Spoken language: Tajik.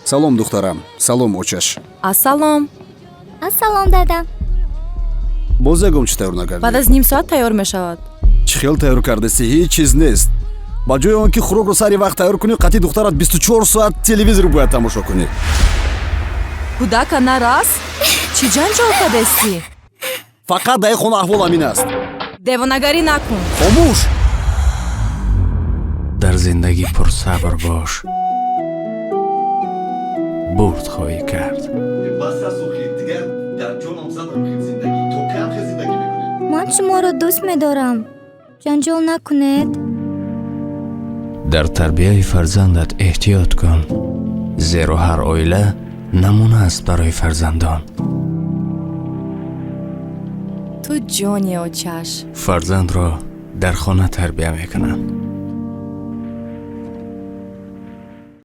Салом, духтарам, салом, очаш. Ассалом. Ассалом, дада. Боз ягон чӣ тайёр накардӣ? Баъд аз ним соат тайёр мешавад. Чӣ хел тайёр кардасӣ? Ҳеҷ чиз нест. Ба ҷои он ки хӯрокро сари вақт тайёр кунӣ, қатъи духтарат 24 соат телевизор бояд тамошо кунӣ. Кӯдака нарас, чӣ ҷанҷол кадестӣ? Фақат дар ин хона аҳвол ҳамин аст. Девонагарӣ накун. Хомӯш. Дар зиндагӣ пурсабр бош, бурд хоҳӣ кард. Бас аст, охи, дигар дар ҷонам задам. Хел зиндагӣ то кам хел зиндагӣ мекунем? Ман шуморо дӯст медорам, ҷанҷол накунед. Дар тарбияи фарзандат эҳтиёт кун, зеро ҳар оила намуна аст барои фарзандон. Ту ҷони очаш. Фарзандро дар хона тарбия мекунанд.